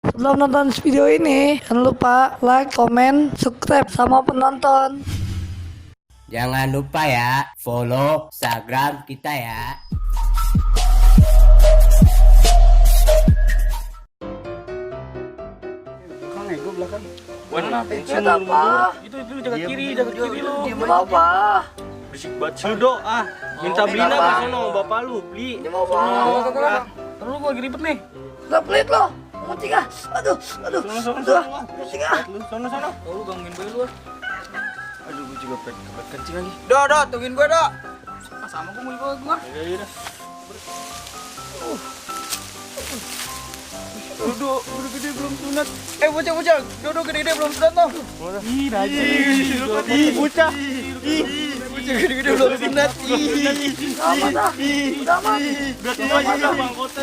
Sebelum nonton video ini, jangan lupa like, komen, subscribe sama penonton. Jangan lupa ya, follow Instagram kita ya. Belakang gue belakang. Mana? Itu apa? Itu jaga kiri lu. Itu apa? Berisik banget sih. Lu ah. Minta beliin apa sono bapak lu, beli. Ini mau apa? Terus gua lagi ribet nih. Udah pelit lo. Muncing ah. Aduh. Sono. Muncing ah. Lu sono. Lu gangguin bayi lu. Aduh, gua juga pengen kencing lagi. Do, tungguin gue, Do. Sama gua mau gua. Iya. Dodo gede belum sunat. Bocah. Dodo gede-gede belum sunat no. Ih, rajin. Bocah. Bocah gede-gede belum sunat. Udah aman. Udah tua juga Bang Kota.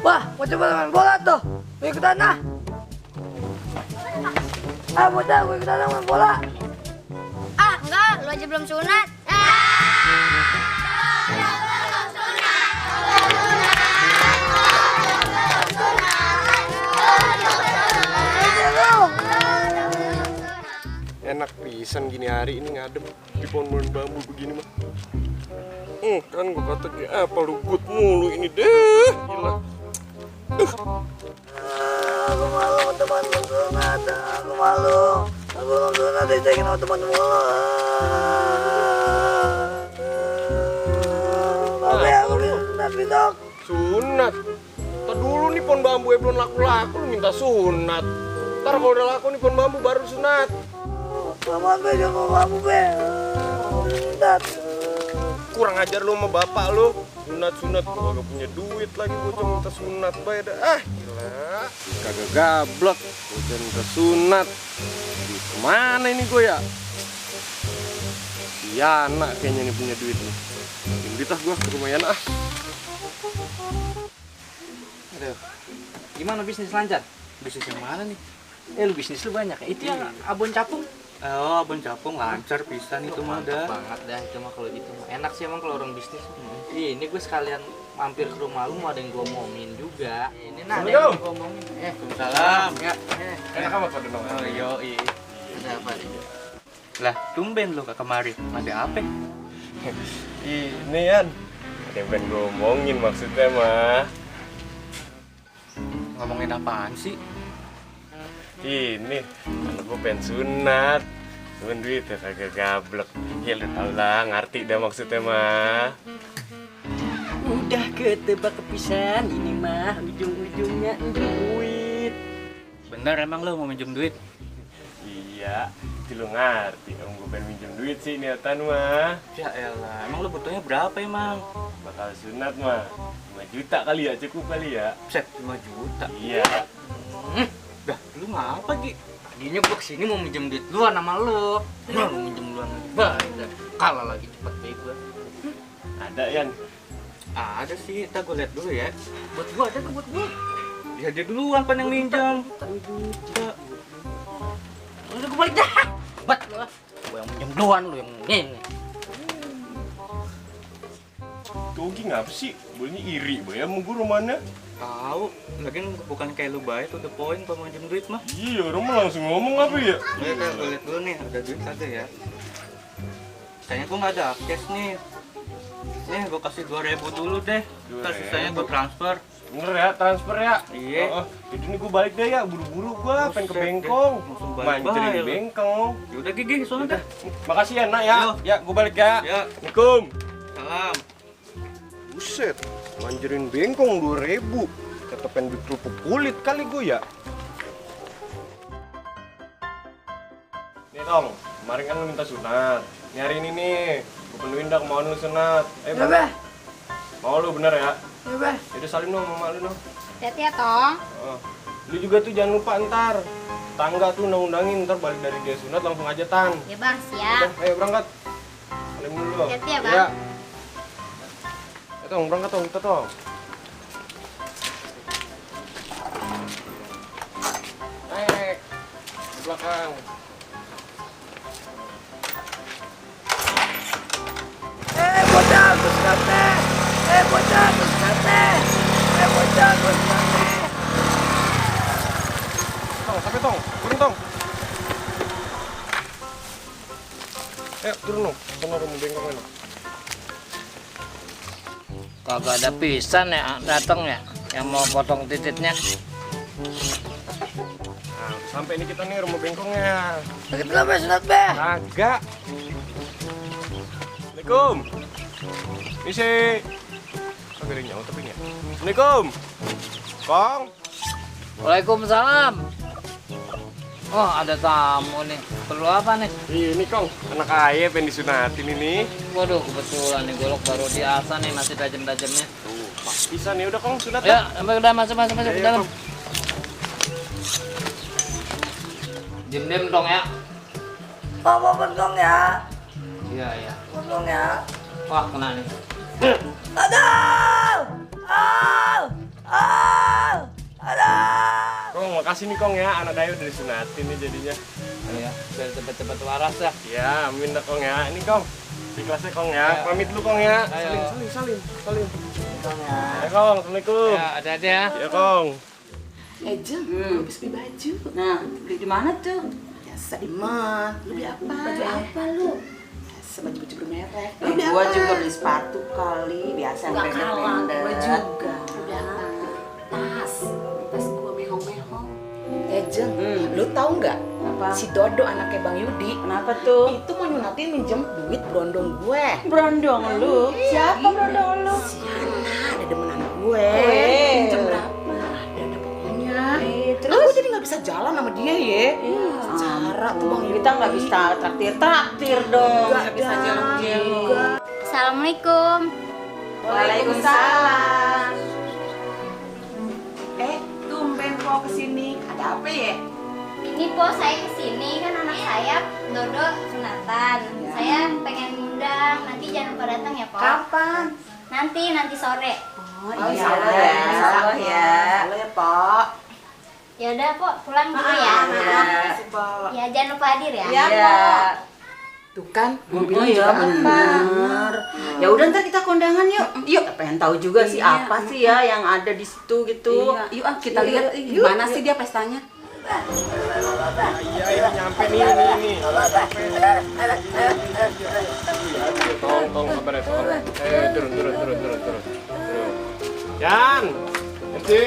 Wah, mau coba main bola tuh. Gue ikutan ah. Bocah, gue ikutan main bola. Ah, enggak, lu aja belum sunat. Enak pisan gini hari ini ngadem di pohon bambu begini mah. Kan gue kata kayak apa lu gut mulu ini deh. Gila. Aku malu teman-teman sunat. Aku malu. Aku belum sunat dicekin sama teman mulu. Tapi aku belum sunat besok. Sunat. Ntar dulu nih pohon bambu belum laku-laku lu minta sunat. Ntar kalau udah laku nih pohon bambu baru sunat. Selamat be, jangan mabu be. Sunat. Kurang ajar lu sama bapak lu. Sunat gua kagak punya duit lagi bocah minta sunat bae dah. Gila. Kagak gablek bocah minta sunat. Di kemana ini gua ya? Yana kayaknya nih punya duit nih. Duit ah gua ke rumah Yana ah. Aduh, gimana bisnis lancar? Bisnis yang mana nih? Lu bisnis lu banyak ya? Itu yang abon capung? Oh, abang capung lancar pisan itu mah Mantap dah. banget dah itu mah kalau gitu mah. Enak sih emang kalau orang bisnis. Ini gue sekalian mampir ke rumah lu mau ada yang gue omongin juga. Ini nah ada yang gue omongin. Salam. Ya. Enak amat pada nongol. Oh, yoi. Ada apa nih? Lah, tumben lu ke kemari. Ada apa? Ini Yan. Ada yang pengen gua omongin maksudnya mah. Ngomongin apaan sih? Ini kalau gue pengen sunat cuman duit ya kagak gablek. Ya lu tau lah ngerti dah maksudnya mah. Udah ketebak kepisan ini mah ujung-ujungnya duit. Bener emang lu mau minjem duit? Iya itu lu ngerti om gue pengen minjem duit sih niatan mah. Ya elah, emang lu butuhnya berapa emang? Bakal sunat mah 5 juta kali ya, cukup kali ya. Set, 5 juta. Iya. Dah, lu ngapa Gi? Tadinya gue kesini mau minjem duit luan sama lu. Nah, lu minjem luan lagi. Baik, kalah lagi cepet kayak gue. Ada Yan. Ada sih, ntar gue liat dulu ya. Buat gue ada buat gue. Ya dia duluan pan yang minjam. 2 juta. Udah gue balik dah. Bat lu. Gue yang minjem luan lu yang ini. Dogi ngapa sih? Bolehnya iri boy ya mau gue rumahnya. Tahu, lagian bukan kayak lu baik tuh the point kalau minjem duit mah. Iya orang mah langsung ngomong apa ya? Ya kan gue liat dulu nih, ada duit kagak ya? Kayaknya gue nggak ada cash nih. Nih gue kasih 2.000 dulu deh. Ntar 2.000. sisanya gue transfer. Bener ya, transfer ya? Iya. Jadi ini gue balik deh ya, buru-buru gue pengen ke Buset, bengkong. langsung balik Mancerin bayar. bengkong. Yaudah Gigi, soalnya dah. Makasih ya nak ya. Yo. Ya, gue balik ya. Ya. Assalamualaikum. Salam. Buset, manjerin bengkong 2.000. Kata pengen beli kerupuk kulit kali gue ya. Nih Tong, kemarin kan lu minta sunat. Nih hari ini nih, gue penuhin dah kemauan lu sunat. Ya be. Mau lu bener ya? Ya be. Jadi salim dong sama lu dong. Hati-hati ya, Tong. Oh. Lu juga tuh jangan lupa ntar tangga tuh undang-undangin ntar balik dari dia sunat langsung aja Tan. Ya, Bang, siap. Udah, ayo berangkat. Salim dulu. Hati-hati ya, Bang. Iya. Tong, berangkat Tong, kita Tong. Naik. Di belakang. Bocah, Tong. Ayo turun dong, sana rumah bengkoknya. Kagak ada pisan ya datang ya yang mau potong titiknya. Nah, sampai ini kita nih rumah bengkoknya. Sakit belum ya sunat be? Kagak. Assalamualaikum. Misi. Kagak ada nyawa tapi nggak. Assalamualaikum. Kong. Waalaikumsalam. Oh ada tamu nih. Perlu apa nih? Ini Kong, anak ayah pengen disunatin ini. Waduh kebetulan nih golok baru diasah nih masih tajam-tajamnya. Tuh, bisa nih udah Kong sunat. Ya, udah masuk ke Ayo, dalam. Kong. Dim dong ya. Mau potong ya? Iya iya. Potong ya? Wah kena nih. Aduh! Aduh! Kong, makasih nih Kong ya, anak Dayo udah disunatin nih jadinya. Iya, biar cepet-cepet waras ya. Ya, amin dah Kong ya. Ini Kong, ikhlasnya Kong ya. Pamit lu Kong ya. Ayo. Salim. Ya Kong, Assalamualaikum. Ya, hati-hati ya. Ya Kong. Jeng, habis beli baju. Nah, beli di mana tuh? Biasa di mall. Lu beli apa? Baju apa lu? Biasa baju-baju bermerek. Gua juga beli sepatu kali, biasa yang pendek-pendek. Gua juga. Beli apa? Tas gua mehong-mehong. Jeng, lu tahu nggak? Apa? Si Dodo anaknya Bang Yudi. Kenapa tuh? Itu mau nyunatin minjem duit berondong gue. Berondong lu? Siapa berondong lu? Si Yana, ada demenan gue. Minjem berapa? Terus aku jadi nggak bisa jalan sama dia ya. Secara tuh Bang kita nggak bisa traktir dong. Nggak bisa jalan. Assalamualaikum. Waalaikumsalam. Tumben kok kesini. Ada apa ya? Ini po saya kesini kan anak saya Dodo sunatan. Ya. Saya pengen ngundang. Nanti jangan lupa datang ya po. Kapan? Nanti sore. Oh iya ya. Halo ya Pak. Ya udah po pulang dulu ya. Ya jangan lupa hadir ya. Iya. Tuh kan, gue bilang juga bener. Ya udah ntar kita kondangan yuk. Kita pengen tahu juga sih apa sih ya yang ada di situ gitu. Yuk kita lihat gimana sih dia pestanya. Iya, ini nyampe nih ini. Tong, sabar ya, tong. Turun. Yan, nanti,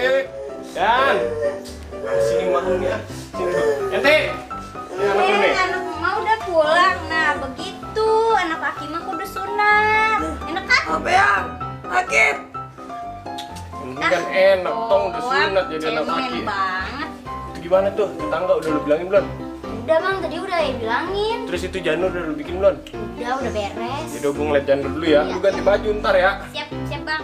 Yan. Sini malu nih ya, sini dulu. Nanti, ini anak lu nih. Anak mama udah pulang. Nah begitu anak Aki mah udah sunat. Enak kan? Apa yang? Hakim! Ini kan enak, tong udah sunat jadi anak Cemen laki. banget. Itu gimana tuh? Tetangga udah lu bilangin belum? Udah bang tadi udah bilangin. Terus itu Janur udah lu bikin belum? Udah beres. Jadi gue ngeliat Janur dulu ya. Lu ganti baju ntar ya. Siap bang.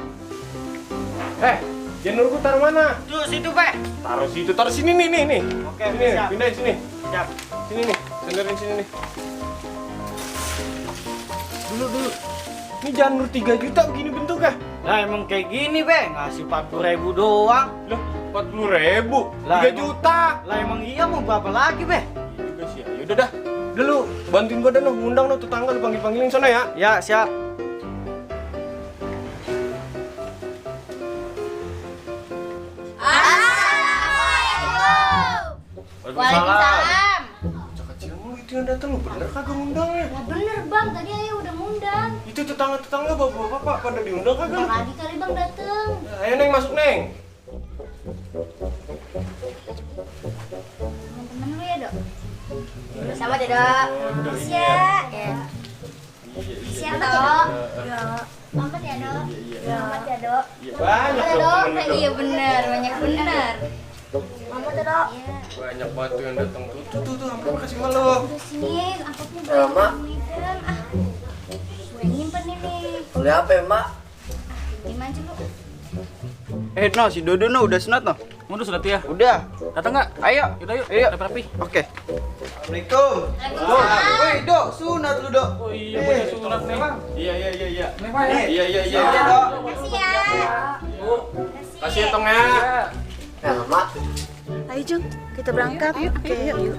Janur gue taruh mana? Tuh situ, Pak. Taruh situ, taruh sini nih. Oke, Sini, siap. pindahin sini. Siap. Sini nih, senderin sini nih. Dulu. Ini Janur 3 juta begini bentuknya. Lah emang kayak gini, Be. Ngasih 40.000 doang. Loh, 40.000, Lah, 3 emang- juta. Lah emang iya mau berapa lagi, Be? Iya juga sih ya. Yaudah dah. Udah lu bantuin gua dah lu, ngundang lu tetangga lu panggilin sana ya. Ya, siap. Waalaikumsalam. Bocah kecil mulu itu yang datang lu, bener kagak ngundangnya? Ya bener bang, tadi ayah udah ngundang. Itu tetangga-tetangga bapak-bapak pada diundang kagak lu? Bang Adi kali bang dateng. Ayo Neng masuk Neng. Temen-temen lu ya dok. Sama deh dok. Siap. Ya. Siap dok. Selamat ya dok. Selamat ya dok. Banyak Ada dong dok. temen lu. Iya bener, banyak bener. Selamat ya dok. Iya. Banyak batu yang datang tuh hampir kasih sama lu. Udah sini, angkotnya banyak megang. Gue nyimpen ini. Beli apa ya, Mak? Gimana aja lu? No, si Dodo no udah sunat no? Udah sudah ya. Udah. Datang nggak? Ayo. Yuk. Ayo. Rapi. Oke. Assalamualaikum. Waalaikumsalam. Woi, Dok, sunat lu, Dok. Oh iya, boleh sunat nih. Iya. Iya. Iya. Dok. Makasih ya. Kasih ya Tong ya. Ya, Mak. Ayo Jung, kita berangkat. Oke, yuk.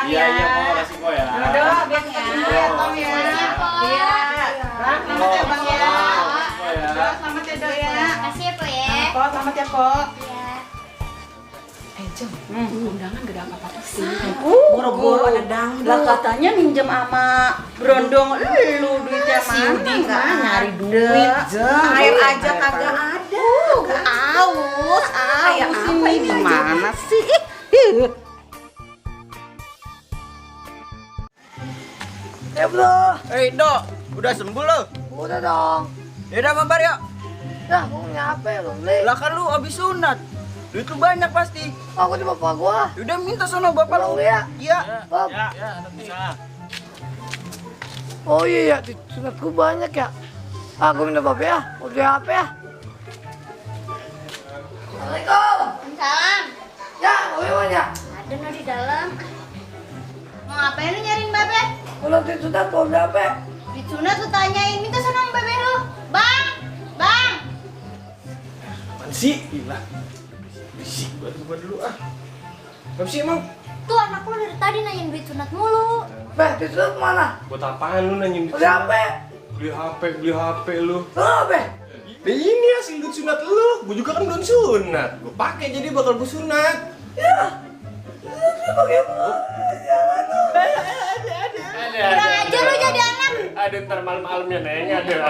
pulang ya. Iya, makasih kok ya. Dodo, biar kita dulu ya, Bang ya. Iya. Bang, selamat ya, Bang ya. Dodo, selamat ya, Dok ya. Makasih ya, Po ya. Kok, selamat ya, Kok. Iya. Jeng, undangan gak ada apa-apa sih. Boro-boro ada dangdut. Lah katanya minjem sama Brondong lu duitnya mana? Enggak nyari duit, Jeng. Air aja kagak ada. Aus ini gimana sih? Ya bro, Dok, udah sembuh lo? udah dong. Yaudah mabar yuk. Dah, gue punya apa ya belum beli? Lah kan lu abis sunat. Duit lu banyak pasti. Aku di bapak gua. Udah minta sono bapak Tolong lu. ya. Iya. Bab. Oh iya ya, di sunat gua banyak ya. Aku minta bapak ya. Udah apa ya? Assalamualaikum. Salam. Ya, mau banyak. Ada no di dalam. Mau ngapain lu nyariin Babe? Kalau di sunat mau berapa? Di sunat lu tanyain, minta sana sama Babe lu. Bang, Bang. Apaan sih? Gila. Bisik buat gua dulu ah. Apa sih emang? Tuh anak lu dari tadi nanyain duit sunat mulu. Beh, di sunat mana? Buat apaan lu nanyain duit Udah apa? Beli HP lu. Oh, beh. Nah ini hasil duit sunat lu. Gua juga kan belum sunat. Gua pakai jadi bakal gua sunat. Ya. Kurang aja lu jadi anak. Ada ntar malam-malamnya neng. Ada.